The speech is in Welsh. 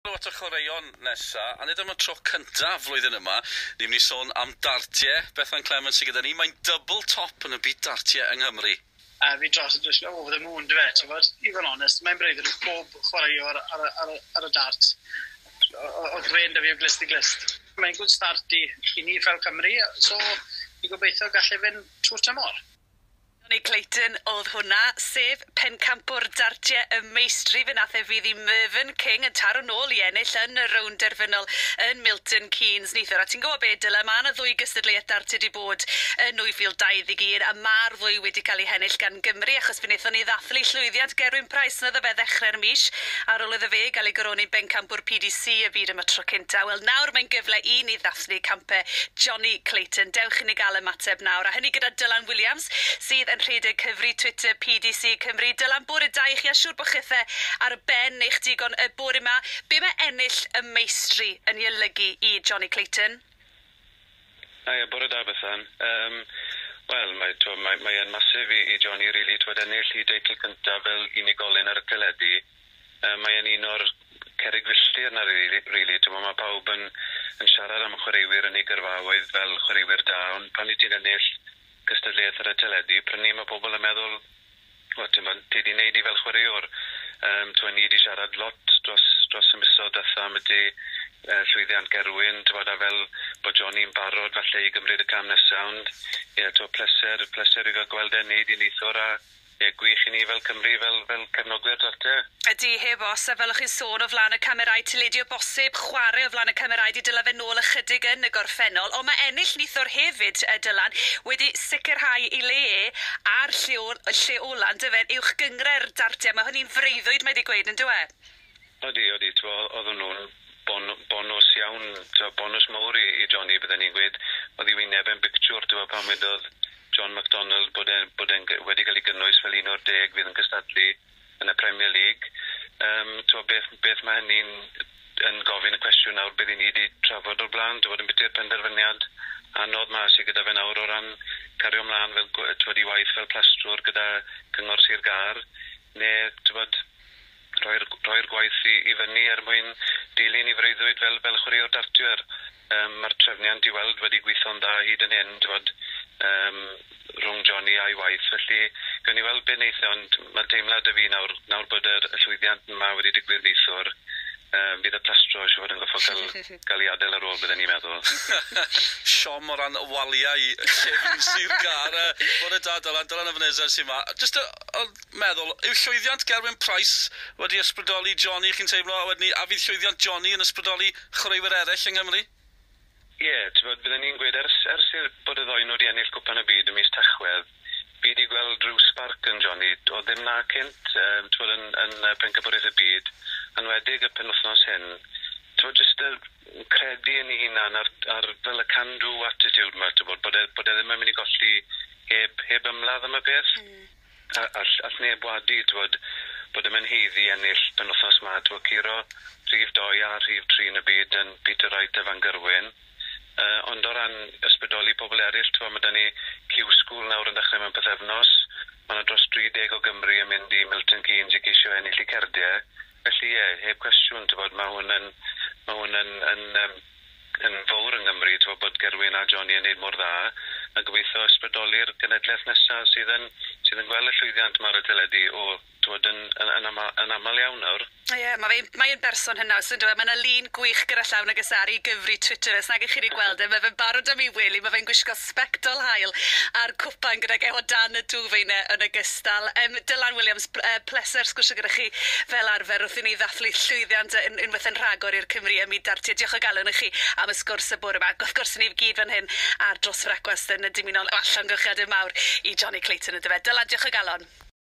At y chwaraeon nesa, a nid am y tro cyntaf flwyddyn yma, ni'n mynd i sôn am dartiau. Bethan Clements sydd gyda ni, mae'n double top yn y byd dartiau yng Nghymru. A fi dros y dwys, over the moon, dwi fe, ti'n fod? I fod yn onest, mae'n breuddwyd i bob chwaraewr ar y dart. Oedd gwên 'da fi o glust i glust. Mae'n good start i ni fel Cymru, so i gobeithio gallai fynd trwy'r tymor. Jonny Clayton oedd hwnna, sef pencampwr dartiau y meistri. Fe nath e fydd i Mervyn King yn taro nôl i ennill yn y rownd derfynol yn Milton Keynes neithiwr. A ti'n gwybod be, Dylan, mae yna ddwy gystadleuaeth dartiau wedi bod yn 2021 a mae'r ddwy wedi cael eu hennill gan Gymru, achos fe wnaethon ni ddathlu llwyddiant Gerwyn Price yn fe ddechrau'r mis ar ôl iddo fe gael ei goroni bencampwr PDC y byd am y tro cynta. Wel, nawr mae'n gyfle i ni ddathlu campau Jonny Clayton. Dewch i ni gael ymateb nawr, a hynny gyda Dylan Williams, sydd yn rhedeg cyfri Twitter PDC Cymru. Dylan, bore da i chi, a siŵr bod chithe ar ben eich digon y bore yma. Be mae ennill y meistri yn ei olygu i Jonny Clayton? Ie, bore da, Bethan. Wel, mae e'n massive i Jonny, really, twyd, ennill i deitl cyntaf fel unigolyn ar y teledu. Mae e'n un o'r cerrig filltir na, really. Twyd, mae pawb yn siarad am chwaraewyr yn ei gyrfaoedd fel chwaraewyr da, ond pan i ti'n ennill cystadleuaeth ar y teledu, prynu mae pobl yn meddwl, wel, ti'n bod, ti wedi wneud i fel chwaraewr. Twyd, ni wedi siarad lot dros y misoedd diwetha am ydy llwyddiant Gerwyn, ti'n bod, a fel bod Jonny'n barod falle i gymryd y cam nesaf, ond ie, twyd, pleser i gael gweld e'n neud i neithiwr, a ie, gwych i ni fel Cymru, fel cefnogwyr dartiau. Ydy, heb os, a fel o'ch chi'n sôn o flaen y camerau teledu o bosib, chwarae o flaen y camerau di dyla fe nôl ychydig yn y gorffennol, ond mae ennill neithiwr hefyd, Dylan, wedi sicrhau ei le e ar lle ola, on'd yfe, uwch gynghrair dartiau. Mae hynny'n freuddwyd, mae wedi gweud, yn dyw e? Odi, oedden nhw'n bonws iawn, t'wo, bonws mawr i Jonny, bydden ni'n gweud. Oedd ei wyneb yn bictiwr, t'wo, pan wedodd John McDonald bod e'n wedi cael ei gynnwys fel un o'r 10 fydd yn cystadlu yn y Premier League. T'wo, beth mae hynny'n yn gofyn y cwestiwn nawr beth i ni wedi trafod o'r blaen, t'wo, yn biti'r penderfyniad anodd ma sydd gyda fe nawr o ran cario ymlaen fel t'wod, i waith fel plastrwr gyda Cyngor Sir Gâr, neu t'wod, rhoi'r gwaith i fyny er mwyn dilyn i freuddwyd fel chwaraewr dartiwr. Mae'r trefniant i weld wedi gweithio'n dda hyd yn hyn, t'wod, rhwng Jonny a'i waith, felly gawn ni weld be wneith e, ond mae teimlad y fi nawr bod y llwyddiant yma wedi digwydd neithiwr, bydd y plastro siŵr fod yn goffo cael ei adael ar ôl, bydden ni'n meddwl. Siom o ran waliau llefn Sir Gâr. Bore da, Dylan, Dylan Ebenezer sy'n ma. Just y meddwl, yw llwyddiant Gerwyn Price wedi ysbrydoli Jonny, chi'n teimlo, a wedyn ni, a fydd llwyddiant Jonny yn ysbrydoli chwaraewyr eraill yng Nghymru? Ie, yeah, ti'n bydden ni'n gweud, ers i'r bod y ddoi nhw wedi ennill Cwpan y Byd ym mis Tachwedd, fi wedi gweld rhyw spark yn Jonny, o ddim na cynt, ti'n bod, yn Pencampwriaeth y Byd, enwedig y penwythnos hyn, ti'n bod, jyst y credu yn ei hunan ar fel y can-do attitude ma, ti'n bod, bod e ddim yn mynd i golli heb ymladd am y peth. A all neb wadu, ti'n bod, bod e'n haeddu ennill penwythnos ma, ti'n bod, curo rhif 2 a rhif 3 yn y byd yn Peter Wright a Van Gerwen. Ond o ran ysbrydoli pobl eraill, ti'n mae 'da ni Q School nawr yn dechrau mewn pythefnos. Mae yna dros 30 o Gymru yn mynd i Milton Keynes i geisio ennill eu cerdiau. Felly ie, heb cwestiwn, ti'n bod, mae hwn yn fawr yng Nghymru, ti'n bod, bod Gerwyn a Jonny yn neud mor dda, a gobeithio ysbrydoli'r genedlaeth nesaf sydd yn gweld y llwyddiant ma ar y teledu o t'wod, yn aml iawn nawr. Ie, yeah, mae berson hynaws yn dweud. Mae yna lun gwych gyda llaw nag ar i gyfri Twitter fe, nag ych chi wedi gweld e. Mae fe'n barod am ei wely, mae fe'n gwisgo sbectol haul a'r cwpan gydag e o dan y dwfeine yn ogystal. Dylan Williams, pleser sgwrsio gyda chi fel arfer wrth i ni ddathlu llwyddiant unwaith yn rhagor i'r Cymru ym myd dartiau. Diolch o galon i chi am y sgwrs y bore yma. Ac wrth gwrs ni gyd fan hyn ar Dros Frecwast yn y dymuno allan gychiadau mawr i Jonny Clayton y dyfe. Dylan, diolch o galon.